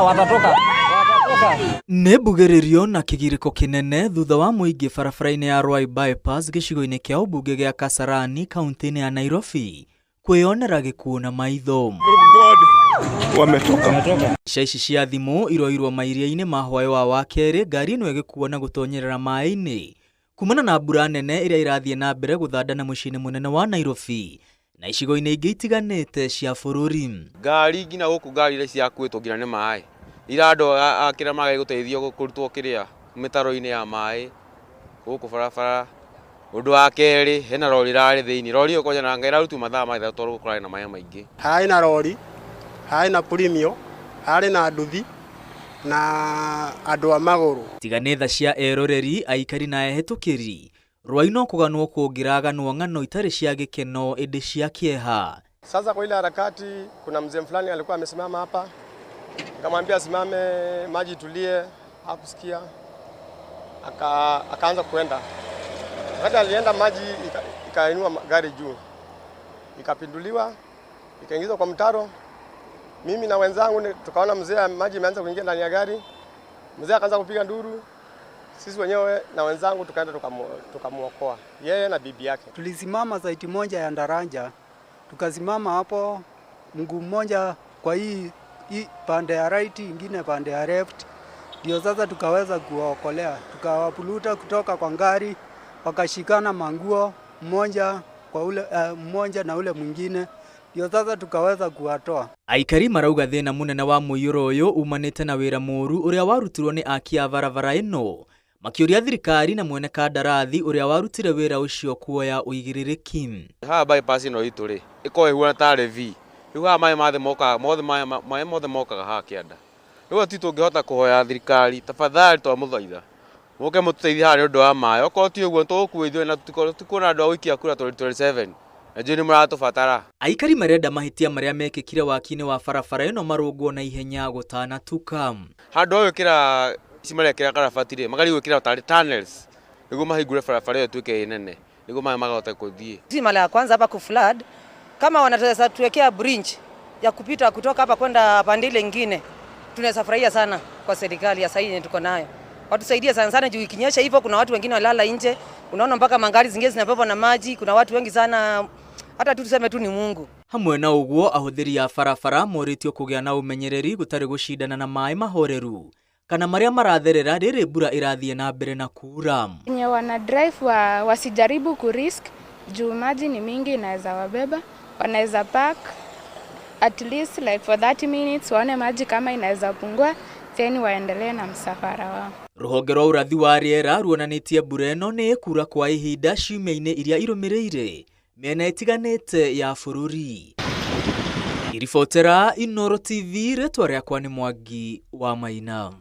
Watatoka, watatoka. Nĩ mbugĩrĩrio na kĩgirĩko kĩnene thutha wa mũingĩ barabara-inĩ ya Ruai Bypass gĩcigo-inĩ kĩa ũmbunge gĩa Kasarani kaunti-inĩ ya Nairobi kwĩyonera gĩkuũ na maitho. Wametoka. Mbica ici cia thimũ iroirwo mairia-inĩ ma hwaĩ wa Wakerĩ ngari ĩno ĩgĩkuo na gũtonyerera maĩ-inĩ kumana na mbura nene ĩrĩa ĩrathiĩ na mbere gũthandana mũciĩ-inĩ mũnene wa Nairobi na icigo-inĩ ingĩ itiganĩte cia bũrũri. Ngari nginya gũkũ, ngari iria ciakuĩtwo nginya nĩ maĩ ira andũ a kĩrĩa magĩrĩire gũteithio kũrutwo kĩrĩa mĩtaro-inĩ ya maĩ gũkũ barabara. Ũndũ wa kerĩ, hena rori ĩrarĩ thĩinĩ, rori ĩyo kwanja nanga ĩrarutwo mathaa 3 tondũ kũrarĩ na maĩ maingĩ. Harĩ na rori, harĩ na Premio, harĩ na nduthi na andũ a magũrũ. Tiga nĩ tha cia eroreri, aikari na ehĩtũkĩri, Ruai no kũganwo kũngĩraganwo ng'ano itarĩ cia gĩkeno ĩndĩ cia kĩeha. Sasa kwa ile harakati, kuna mzee fulani alikuwa amesimama hapa, nikamwambia asimame, maji itulie, hakusikia, akaanza kuenda. Wakati alienda maji ikainua gari juu, ikapinduliwa, ikaingizwa kwa mtaro. Mimi na wenzangu tukaona mzee maji imeanza kuingia ndani ya gari, mzee akaanza kupiga nduru. Sisi wenyewe na wenzangu tukaenda tukamuokoa yeye na bibi yake. Tulisimama site moja ya daraja, tukasimama hapo mguu mmoja kwa hii pande ya right, ingine pande ya left. Ndio sasa tukaweza kuwaokolea, tukawapuruta kutoka kwa gari, wakashikana manguo mmoja kwa ule mmoja na ule mwingine, ndio sasa tukaweza kuwatoa. Aikari marauga thĩna mũnene wa mũiyũro ũyũ umanĩte na wĩra mũru ũrĩa warutirwo nĩ aki a barabara ĩno, makĩũria thirikari na mwene kandarathi ũrĩa warutire wĩra ũcio kuoya ũigĩrĩrĩki. Haha bypass ĩno itũ rĩ, ĩkoragwo ĩhuana tarĩ V. Rĩu haha maĩ mothe mokaga, mothe maĩ mothe mokaga haha kĩanda. Rĩu ti tũngĩhota kũhoya thirikari, tafadhali twamũthaitha mũke mũtũteithie haha nĩ ũndũ wa maĩ. Okorwo ti ũguo tũgũkua ithuĩ na tũtikuona andũ a gũikia kura 2027 na njũĩ nĩ mũratũbatara. Aikari marenda mahĩtia marĩa mekĩkire waki-inĩ wa barabara ĩno marũngwo na ihenya gũtanatuka. Handũ ha gwĩkĩra ici marekĩra karabati rĩ, magĩrĩirwo gwĩkĩra tarĩ tunnels nĩguo mahingũre barabara ĩyo ĩtuĩke ĩ nene nĩguo maĩ mahote kũthiĩ. Si mara ya kwanza hapa kuflood, kama wanaweza tuwekea bridge ya kupita kutoka hapa kwenda pande ile nyingine, tunaweza furahia sana kwa serikali ya sasa yenye tuko nayo. Watusaidie sana sana juu ikinyesha hivyo kuna watu wengine walala nje, unaona mpaka magari zingine zinabebwa na maji, kuna watu wengi sana, hata tu tuseme tu ni Mungu. Hamwe na ũguo ahũthĩri a barabara morĩtio kũgĩa na ũmenyereri gũtarĩ gũcindana na maĩ mahoreru kana marĩa maratherera rĩrĩ mbura ĩrathiĩ na mbere na kuura. Wenye wana drive wasijaribu kurisk juu maji ni mingi inaweza wabeba, wanaweza park at least like for 30 minutes waone maji kama inaweza pungua, then waendelee na msafara wao. Rũhonge rwa ũrathi wa rĩera ruonanĩtie mbura ĩno nĩ ĩkura kwa ihinda ciumia-inĩ iria irũmĩrĩire mĩena ĩtiganĩte ya bũrũri. Ngĩribotera Inooro TV, rĩtwa rĩakwa nĩ Mwangi wa Maina.